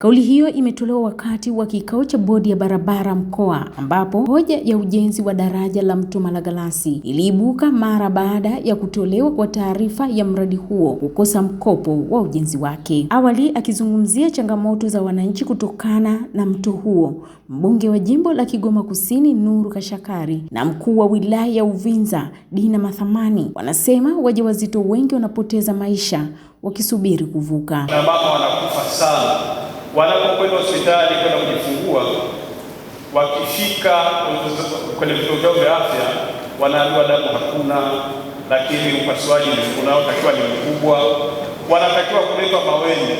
Kauli hiyo imetolewa wakati wa kikao cha bodi ya barabara mkoa ambapo hoja ya ujenzi wa daraja la mto Malagarasi iliibuka mara baada ya kutolewa kwa taarifa ya mradi huo kukosa mkopo wa ujenzi wake. Awali akizungumzia changamoto za wananchi kutokana na mto huo, mbunge wa jimbo la Kigoma Kusini Nuru Kashakari na mkuu wa wilaya ya Uvinza Dina Mathamani wanasema wajawazito wengi wanapoteza maisha wakisubiri kuvuka. Na mama wanakufa sana wanapokwenda hospitali kwenda kujifungua, wakifika kwenye vituo vyao vya afya wanaambiwa damu hakuna, lakini upasuaji unaotakiwa ni mkubwa, wanatakiwa kuletwa Maweni.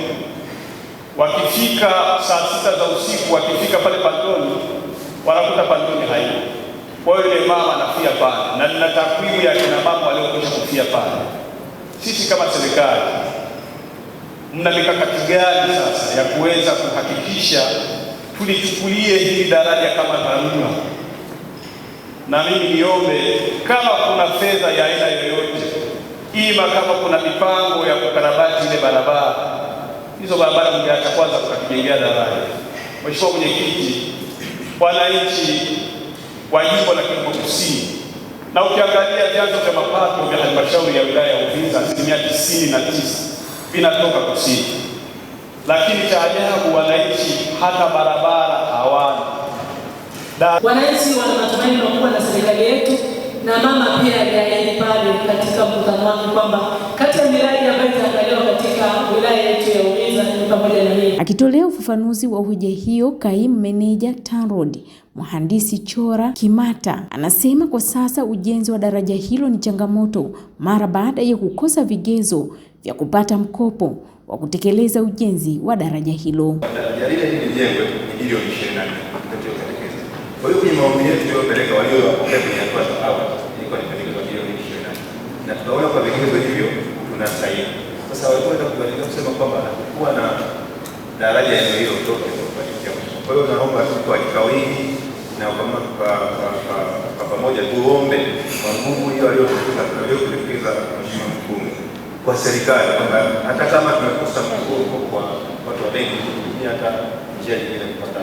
Wakifika saa 6 za usiku, wakifika pale pantoni, wanakuta pantoni haipo. Kwa hiyo yule mama anafia pale, na nina takwimu ya kina mama waliokwisha kufia pale. Sisi kama serikali, mna mikakati gani sasa ya kuweza kuhakikisha tulichukulie hili daraja kama dharura? Na mimi niombe kama kuna fedha ya aina yoyote, ima kama kuna mipango ya kukarabati ile barabara, hizo barabara mngeacha kwanza kukatujengea daraja. Mheshimiwa Mwenyekiti, wananchi wa jimbo la Kigoma Kusini, na ukiangalia vyanzo vya mapato vya halmashauri ya wilaya ya Uvinza 99% vinatoka kusini, lakini cha ajabu wananchi hata barabara hawana. Wananchi wana matumaini makubwa na serikali yetu, na mama pia aliahidi pale katika mkutano wake kwamba kati ya miradi ambayo itaangaliwa katika wilaya yetu ya Uvinza ni pamoja na hii. Akitolea ufafanuzi wa hoja hiyo, kaimu meneja TANROADS Mhandisi Chora Kimata anasema kwa sasa ujenzi wa daraja hilo ni changamoto mara baada ya kukosa vigezo vya kupata mkopo wa kutekeleza ujenzi wa daraja hilo. Daraja lile lijengwe ni bilioni 24. Kwa hiyo kwenye maombi yetu tuliyopeleka waliowapokea kwenye hatua za awali ilikuwa ni pendekezo bilioni 24, na tukaona kwa vigezo hivyo tunastahili. Sasa walikuwa wanataka kusema kwamba hatukuwa na daraja eneo hilo toke. Kwa hiyo naomba tu kwa kikao hiki na kwa pamoja tuombe kwa nguvu hiyo aliyotuelekeza Mheshimiwa Mkuu kwa serikali kwamba hata kama tumekosa mkopo kwa watu wa benki, tutumie hata njia nyingine kupata.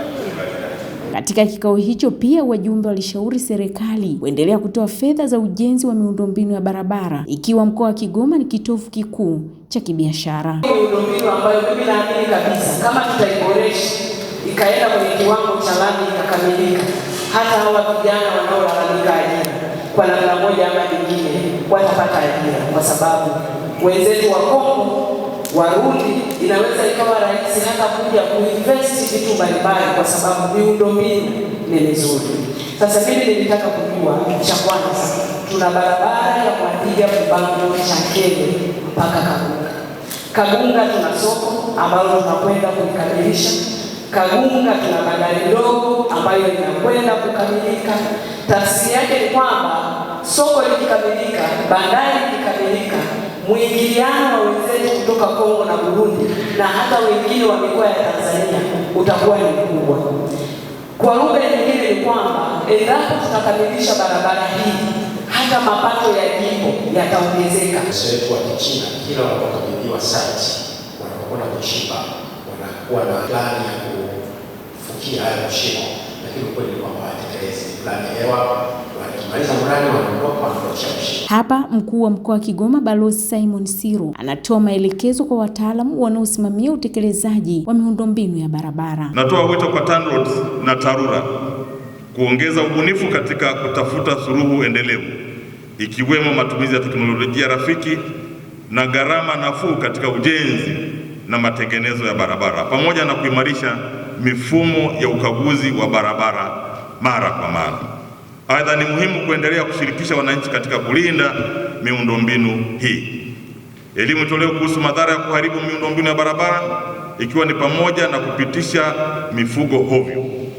Katika kikao hicho pia wajumbe walishauri serikali kuendelea kutoa fedha za ujenzi wa miundombinu ya barabara ikiwa mkoa wa Kigoma ni kitovu kikuu cha kibiashara. Miundombinu ambayo mimi naamini kabisa kama tutaiboresha ikaenda kwenye kiwango cha lami ikakamilika, hata hawa vijana wanaolalamika ajira kwa namna moja ama nyingine watapata ajira, kwa sababu wenzetu wa Kongo, Warundi, inaweza ikawa rahisi hata kuja kuinvest vitu mbalimbali kwa sababu miundombinu ni mizuri. Sasa mimi nilitaka kujua, cha kwanza, tuna barabara ya Mwandiga Bubango Chakele mpaka Kagunga. Kagunga tuna soko ambalo tunakwenda kulikamilisha. Kagunga tuna bandari ndogo ambayo inakwenda kukamilika. Tafsiri yake ni kwamba soko likikamilika, bandari ikikamilika, mwingiliano wa wenzetu kutoka Kongo na Burundi na hata wengine wa mikoa ya Tanzania utakuwa ni mkubwa. Kwa lugha nyingine ni kwamba endapo tutakamilisha barabara hii, hata mapato ya jimbo yataongezeka. Wetu wa Kichina kila wanapokabidhiwa site, wanapokwenda kuchimba, wanakuwa na plani ya kufukia haya mashimo, lakini ukweli ni kwamba hawatekelezi plani hewa. Wakimaliza mradi wanaondoka, wanaondosha mashimo. Hapa mkuu wa mkoa wa Kigoma Balozi Simon Siro anatoa maelekezo kwa wataalamu wanaosimamia utekelezaji wa miundombinu ya barabara. Natoa wito kwa TANROADS na TARURA kuongeza ubunifu katika kutafuta suluhu endelevu, ikiwemo matumizi ya teknolojia rafiki na gharama nafuu katika ujenzi na matengenezo ya barabara, pamoja na kuimarisha mifumo ya ukaguzi wa barabara mara kwa mara. Aidha, ni muhimu kuendelea kushirikisha wananchi katika kulinda miundombinu hii. Elimu itolewe kuhusu madhara ya kuharibu miundombinu ya barabara, ikiwa ni pamoja na kupitisha mifugo hovyo.